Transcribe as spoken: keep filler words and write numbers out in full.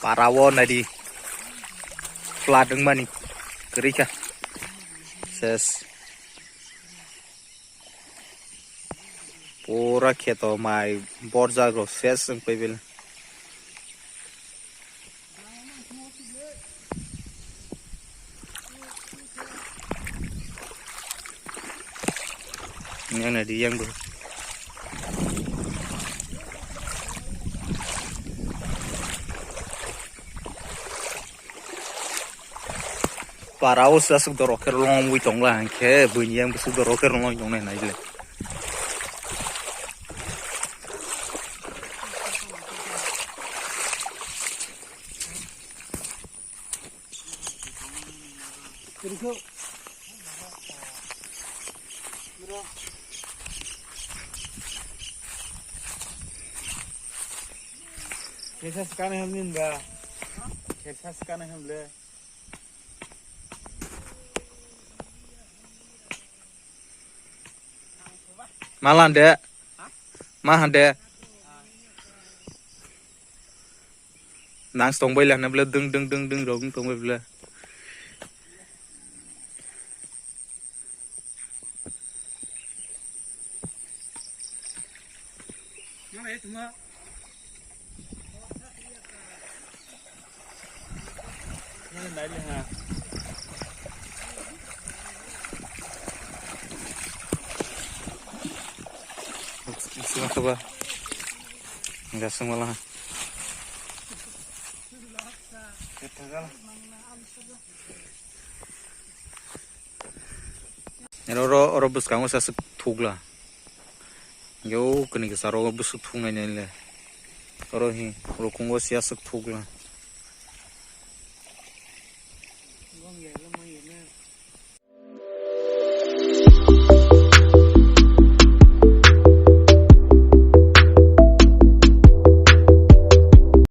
Para o naidi. Flood wngmani. Kwrwi kha. Ses. Pura kheto mai borjak rok ses wng pai bele. Yang naidi yang bo. Para o se aswk dorok khe longwi tongla hwnkhe buini yang bwswk dorok khe longwi tongnai naile. Kesa sekarang hem nin ba. Kesa sekarang hem le. Malan de. Ma han de. Nang tong bai la na bla ding ding ding ding rok tong bai bla. Sima kaba. Enggak semua lah. Oro, oro, oro bwskango se aswk thukla. Yo, kini kisa oro bwswk thuknai nai le. Oro hi, oro kungo se aswk thukla.